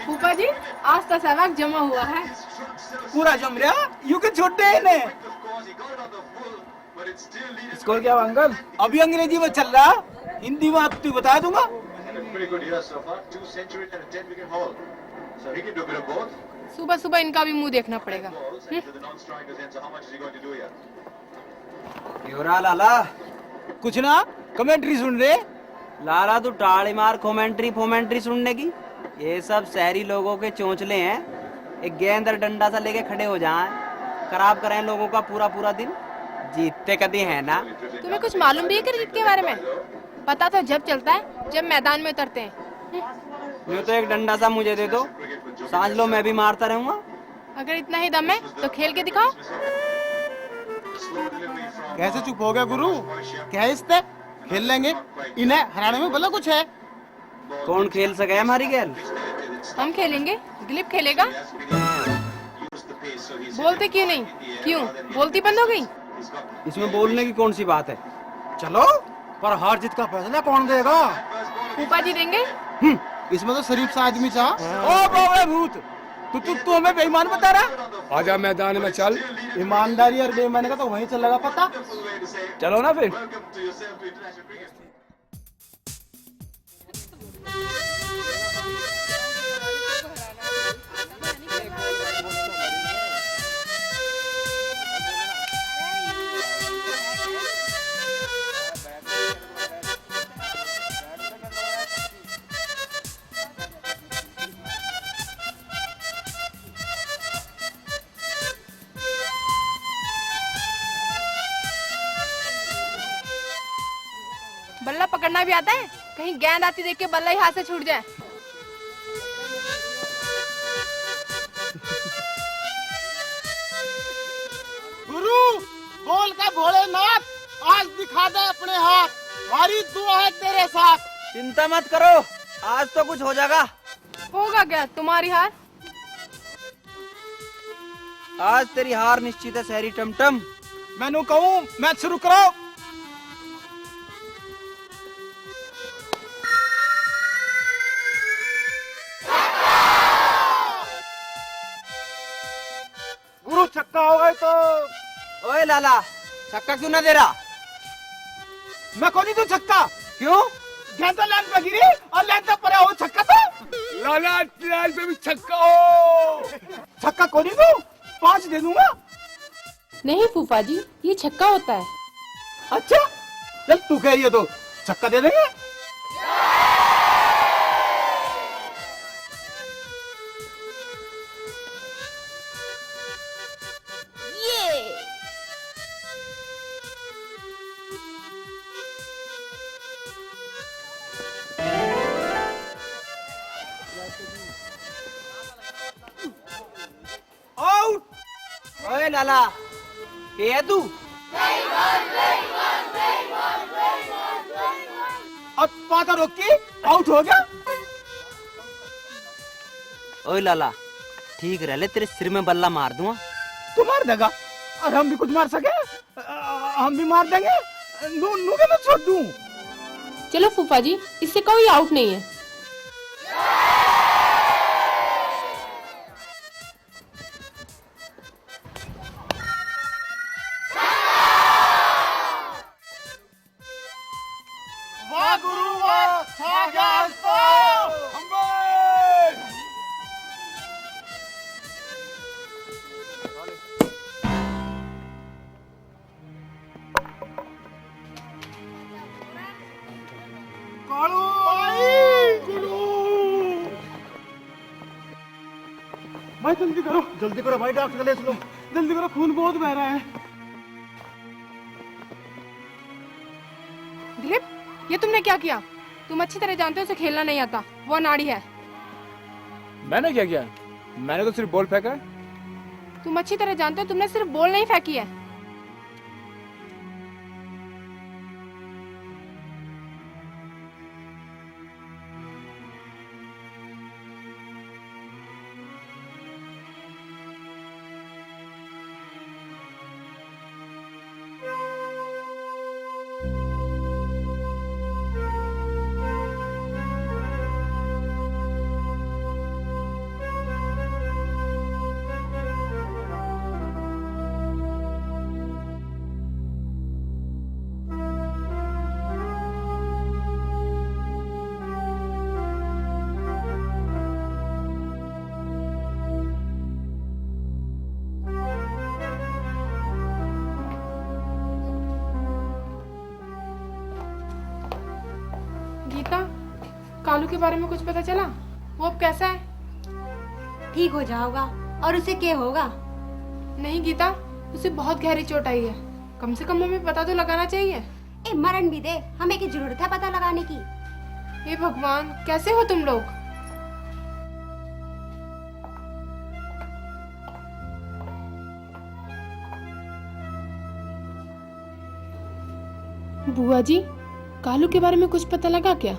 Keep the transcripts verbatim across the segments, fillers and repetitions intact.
फूफा जी, आज तो सहवाग जमा हुआ है। पूरा जम रहा, यू के छोटे ने। स्कोर क्या हुआ अंकल? अभी अंग्रेजी में चल रहा, हिंदी में आप तो बता दूंगा। सुबह सुबह इनका भी मुंह देखना पड़ेगा। हम्म। क्यों रहा लाला? कुछ ना, कमेंट्री सुन रहे। लाला, तू टाल मार कमेंट्री फोमेंट्री सुनने की। ये सब शहरी लोगों के चोंचले हैं। एक गेंद और डंडा सा लेके खड़े हो जाए, खराब करें लोगों का पूरा पूरा दिन। जीतते कभी है ना। तुम्हें कुछ मालूम भी है क्रिकेट के बारे में? पता तो जब चलता है, जब मैदान में उतरते हैं। हम्म। यूं तो एक डंडा सा मुझे दे दो, सांझ लो मैं भी मारता रहूंगा। अगर इतना ही दम है तो खेल के दिखाओ। कैसे चुप हो गया गुरु? क्या है इससे? खेल लेंगे, इन्हें हराने में भला कुछ है। कौन खेल सके है हमारी गेल? हम खेलेंगे। दिलीप खेलेगा। बोलते क्यों नहीं? क्यों, बोलती बंद हो गई? इसमें बोलने की कौन सी बात है? चलो, पर हार जीत का फैसला कौन देगा? फूफा जी देंगे। हम्म, इसमें तो शरीफ सा आदमी चाह। ओ बावला भूत, तू, तू, तू हमें बेईमान बता रहा? आजा मैदान में चल। ईमानदारी और बेईमानी का तो वहीं चलेगा पता। चलो ना फिर। बल्ला पकड़ना भी आता है? कहीं गेंद आती देख के बल्ला ही हाथ से छूट जाए। गुरु, बोल के भोलेनाथ, आज दिखा दे अपने हाथ, हमारी दुआ है तेरे साथ। चिंता मत करो, आज तो कुछ हो जाएगा। होगा क्या तुम्हारी हार? आज तेरी हार निश्चित है, शहरी टमटम। मैं न्यू कहूं, मैच शुरू करो। गुरु, छक्का हो गए तो। ओए लाला, छक्का क्यों ना दे रहा? मैं कोनी दूं छक्का। क्यों? गेंद तो लाइन पे गिरी और लाइन तो परा हो, छक्का तो। लाला, लाइन पे भी छक्का हो। छक्का कोनी दूं, पांच दे दूंगा। नहीं फूफा जी, ये छक्का होता है। अच्छा, चल तू कह रही है तो छक्का दे देंगे। आउट। ओए लाला, के है तू? अब पाता रोक के आउट हो गया। ओए लाला, ठीक रह ले, तेरे सिर में बल्ला मार दूंगा। तू मार देगा और हम भी कुछ मार सके? अ, हम भी मार देंगे। नू, नू के मैं छोड़ दूं। चलो फूफा जी, इससे कोई आउट नहीं है। वाह गुरु वाह, छा गया आज तो। कालू भाई, गुरु। भाई जल्दी करो, जल्दी करो भाई, डॉक्टर का ले चलो। जल्दी करो, खून बहुत बह रहा है। दिलीप, ये तुमने क्या किया? तुम अच्छी तरह जानते हो उसे खेलना नहीं आता, वो अनाड़ी है। मैंने क्या किया? मैंने तो सिर्फ बॉल फेंका है। तुम अच्छी तरह जानते हो तुमने सिर्फ बॉल नहीं फेंकी है। के बारे में कुछ पता चला? वो अब कैसा है? ठीक हो जाओगा। और उसे के होगा? नहीं गीता, उसे बहुत गहरी चोट आई है। कम से कम हमें पता तो लगाना चाहिए। ए, मरण भी दे, हमें की जरूरत है पता लगाने की? हे भगवान, कैसे हो तुम लोग? बुआ जी, कालू के बारे में कुछ पता लगा क्या?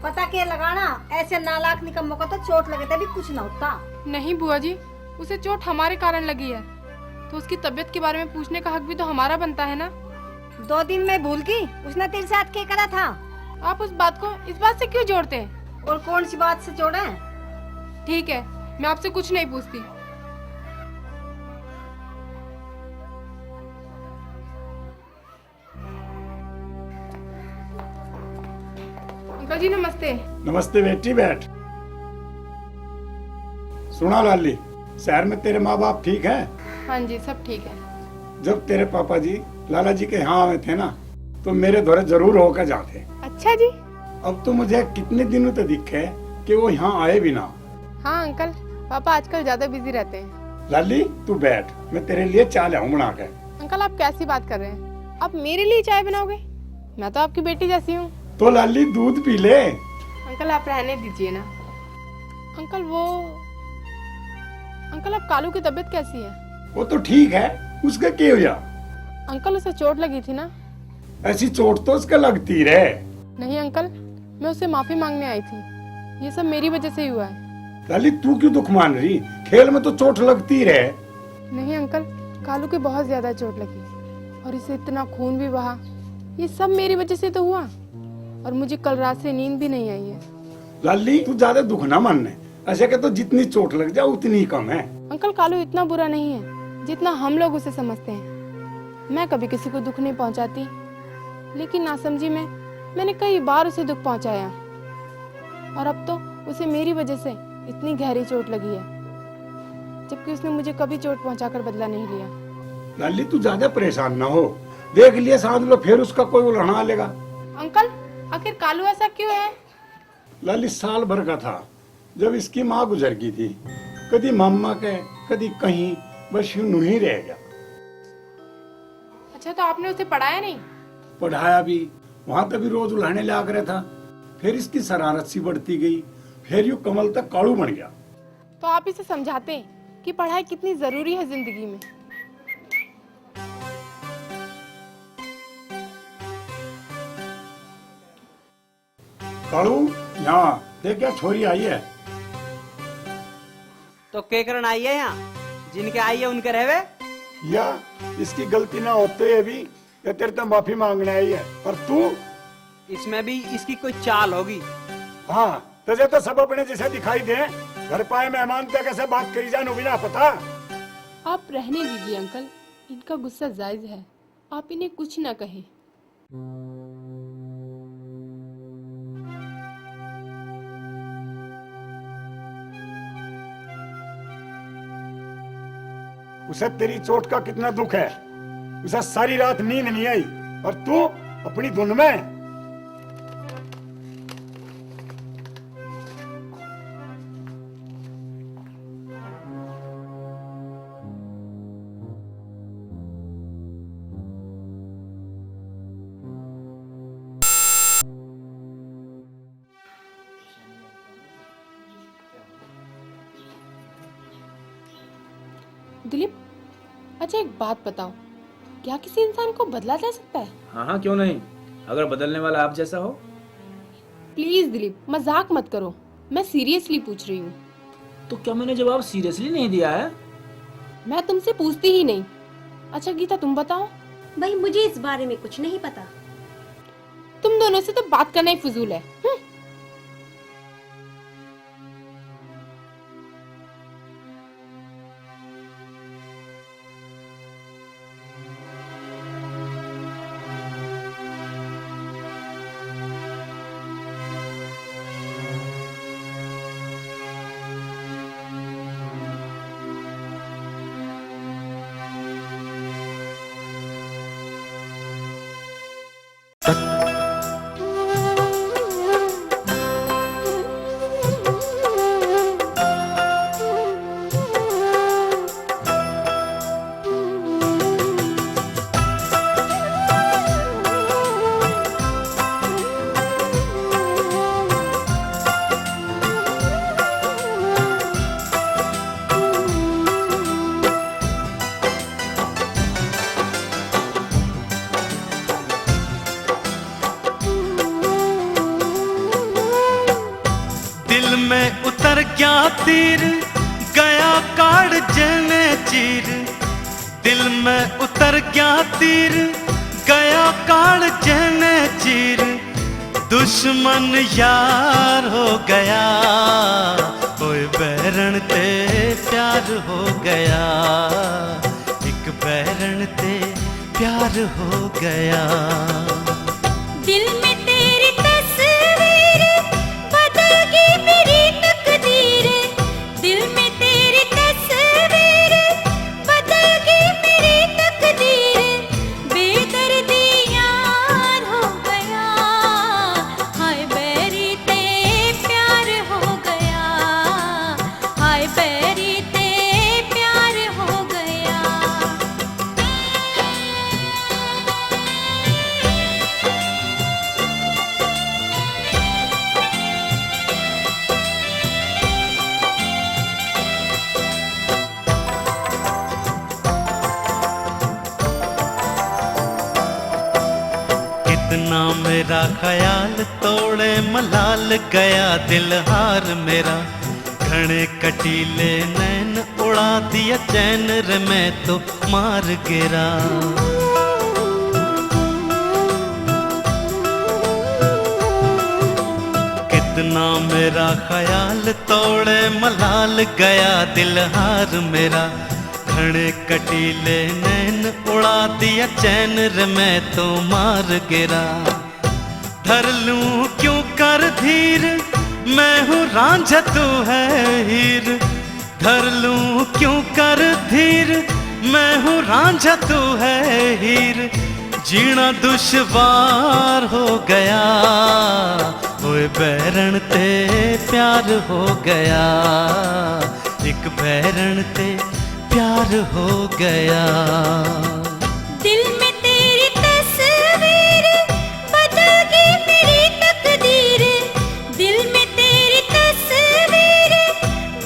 पता के लगाना, ऐसे नालायक निकम्मों को तो चोट लगे तभी कुछ ना होता। नहीं बुआ जी, उसे चोट हमारे कारण लगी है, तो उसकी तबीयत के बारे में पूछने का हक भी तो हमारा बनता है ना। दो दिन में भूल गई, उसने तेरे साथ क्या करा था? आप उस बात को इस बात से क्यों जोड़ते हैं? और कौन सी बात से जोड़े? ठीक है, मैं आपसे कुछ नहीं पूछती। अंकल जी, नमस्ते। नमस्ते बेटी, बैठ। सुना लाली, शहर में तेरे माँ बाप ठीक हैं? हाँ जी, सब ठीक है। जब तेरे पापा जी लाला जी के यहाँ आवे थे ना, तो मेरे धोरे जरूर होकर जाते। अच्छा जी। अब तो मुझे कितने दिनों तक दिखे कि वो यहाँ आए भी ना। हाँ अंकल, पापा आजकल ज्यादा बिजी रहते हैं। लाली, तू बैठ, मैं तेरे लिए चाय ले आऊं बना के। अंकल, आप कैसी बात कर रहे हैं? आप मेरे लिए चाय बनाओगे? मैं तो आपकी बेटी जैसी हूँ। तो लाली, दूध पी ले। अंकल, आप रहने दीजिए ना। अंकल, वो, अंकल, अब कालू की तबीयत कैसी है? वो तो ठीक है, उसका क्या हुआ? अंकल, उसे चोट लगी थी ना। ऐसी चोट तो उसका लगती रहे। नहीं अंकल, मैं उससे माफी मांगने आई थी। ये सब मेरी वजह से ही हुआ है। लाली, तू क्यों दुख मान रही? खेल में तो चोट लगती रहे। नहीं अंकल, कालू के बहुत ज्यादा चोट लगी और इसे इतना खून भी बहा। ये सब मेरी वजह से तो हुआ और मुझे कल रात से नींद भी नहीं आई है। लाली, तू ज्यादा दुख ना मान। ऐसे के तो जितनी चोट लग जाए उतनी ही कम है। अंकल, कालू इतना बुरा नहीं है जितना हम लोग उसे समझते हैं। मैं कभी किसी को दुख नहीं पहुंचाती, लेकिन नासमझी में मैंने कई बार उसे दुख पहुंचाया और अब तो उसे मेरी वजह से इतनी गहरी चोट लगी है, जबकि उसने मुझे कभी चोट पहुंचाकर बदला नहीं लिया। लाली, तू ज्यादा परेशान ना हो, देख लिया सांझ लो फिर उसका कोई उल्हाना आ लेगा। अंकल, आखिर कालू ऐसा क्यों है? लाली साल भर का था जब इसकी माँ गुजर गई थी, कदी मामा के, कदी कहीं, बस यूं ही रह गया। अच्छा, तो आपने उसे पढ़ाया नहीं? पढ़ाया भी, वहां तक भी रोज उल्हाने ले आकर था। फिर इसकी शरारत सी बढ़ती गई, फिर यू कमल तक कालू बन गया। तो आप इसे समझाते कि पढ़ाई कितनी जरूरी है जिंदगी में। कालू, यहाँ देख, क्या छोरी आई है। तो के करन आई है यहाँ? जिनके आई है उनके रहवे। या इसकी गलती ना होते हुए भी ये तेरे तो माफी मांगने आई है, पर तू? इसमें भी इसकी कोई चाल होगी। हाँ, तुझे तो सब अपने जैसे दिखाई दे। घर पाए मेहमान तक कैसे बात करी जाए, वो भी ना पता। आप रहने दीजिए अंकल, इनका गुस्सा जायज है, आप इन्हें कुछ ना कहें। उसे तेरी चोट का कितना दुख है, उसे सारी रात नींद नहीं आई और तू अपनी धुन में। दिलीप, अच्छा एक बात बताओ, क्या किसी इंसान को बदला जा सकता है? हाँ हाँ, क्यों नहीं, अगर बदलने वाला आप जैसा हो। प्लीज दिलीप, मजाक मत करो, मैं सीरियसली पूछ रही हूँ। तो क्या मैंने जवाब सीरियसली नहीं दिया है? मैं तुमसे पूछती ही नहीं। अच्छा गीता, तुम बताओ। भाई, मुझे इस बारे में कुछ नहीं पता। तुम दोनों से तो बात करना ही फजूल है। हम्म। में उतर गया तीर, गया कालजे नै चीर। दिल में उतर गया तीर, गया कालजे नै चीर। दुश्मन यार हो गया, ओए बैरण ते प्यार हो गया। एक बैरण ते प्यार हो गया। दिल में तेरी तस्वीर, बदल गई मेरी तकदीर। दिल में तेरी तस्वीर, बदल गई मेरी तकदीर। बेदर्दी यार हो गया, हाय बैरी ते प्यार हो गया। हाय बैरी ते प्यार हो गया। कितना मेरा ख्याल तोड़े मलाल, गया दिल हार मेरा। घणे कटीले नैन उड़ा दिया चैन रे, मैं तो मार गिरा। कितना मेरा ख्याल तोड़े मलाल, गया दिल हार मेरा। घणे कटीले नैन उड़ा दिया चैन रे, मैं तो मार गिरा। धर लूं क्यों कर धीर, मैं हूँ रांझा तू है हीर। धर लूं क्यों कर धीर, मैं हूँ रांझा तू है हीर। जीना दुश्वार हो गया, ओए बैरण ते प्यार हो गया। एक बैरण ते प्यार हो गया। दिल में तेरी तस्वीर, बदल गई मेरी तकदीर। दिल में तेरी तस्वीर,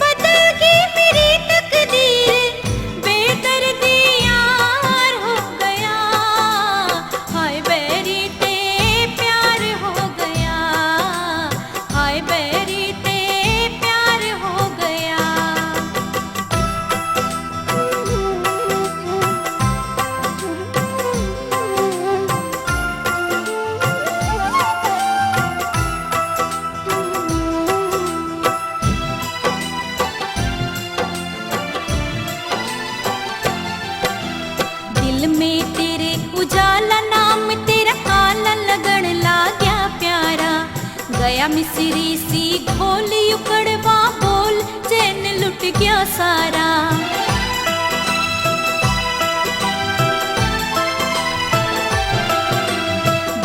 बदल गई मेरी तकदीर। बेदर्दी यार हो गया, हाय बैरी ते प्यार हो गया। हाय बैरी ते प्यार हो गया। दिल में तेरे उजाला, नाम तेरा काला लगन लाग्या प्यारा। गया मिसरी सी घोल, यू कड़वा बोल, चैन लुट गया सारा।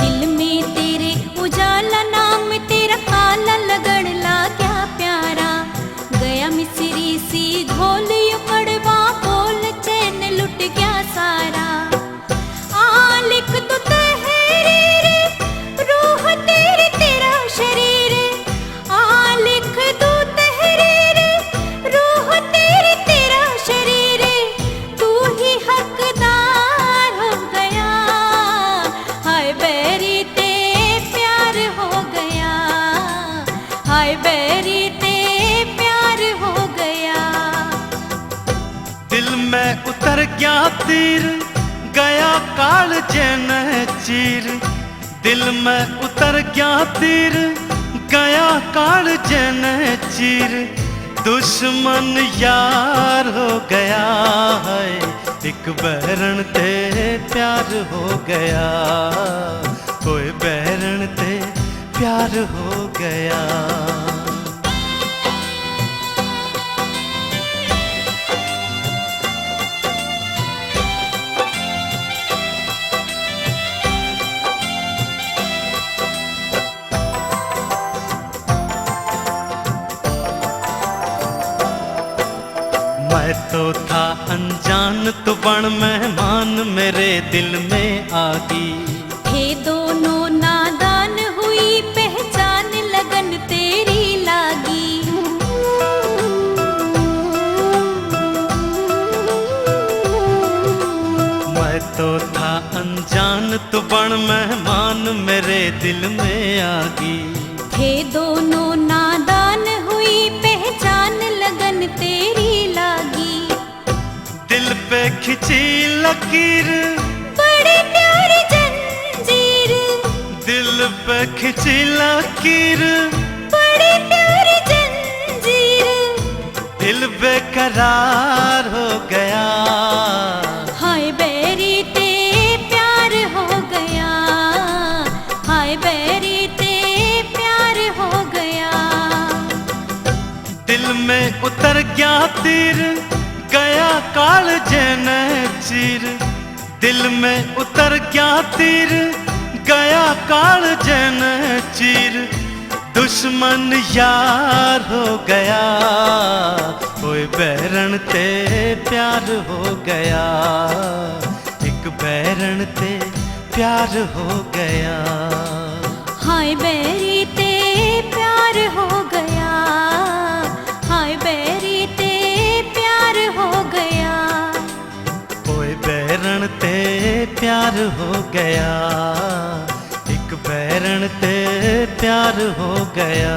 दिल में तेरे उजाला, नाम तेरा काला लगन लाग्या प्यारा। गया मिसरी सी घोल, यू कड़वा बोल, चैन लुट गया सारा। आ लिख दो तहरीर, रूह तेरी तेरा शरीर। आ लिख दो तहरीर, रूह तेरी तेरा शरीर। तू ही हकदार हो गया, हाय बैरी ते प्यार हो गया। हाय बैरी ते प्यार हो गया। दिल में उतर गया तीर, गया कालजे नै चीर। दिल में उतर गया तीर, गया कालजे नै चीर। दुश्मन यार हो गया है, एक बैरण ते प्यार हो गया। ओए बैरण ते प्यार हो गया। मैं तो था अनजान, तू बन मेहमान मेरे दिल में आ गई। थे दोनों नादान, हुई पहचान लगन तेरी लागी। मैं तो था अनजान, तू बन मेहमान मेरे दिल में आ गई। थे दोनों नादान, खिंची लकीर, बड़ी प्यारी जंजीर, दिल पे खिंची लकीर, बड़ी प्यारी जंजीर, दिल बेकरार हो गया। हाय बैरी ते प्यार हो गया, हाय बैरी ते प्यार हो गया। दिल में उतर गया तीर, गया कालजे ने चीर। दिल में उतर गया तीर, गया कालजे ने चीर। दुश्मन यार हो गया, ओए बैरण ते प्यार हो गया। एक बैरण ते प्यार हो गया। हाय बैरी ते प्यार हो गया, हाय बैरी ते प्यार हो गया। ओए बैरण ते प्यार हो गया, एक बैरण ते प्यार हो गया।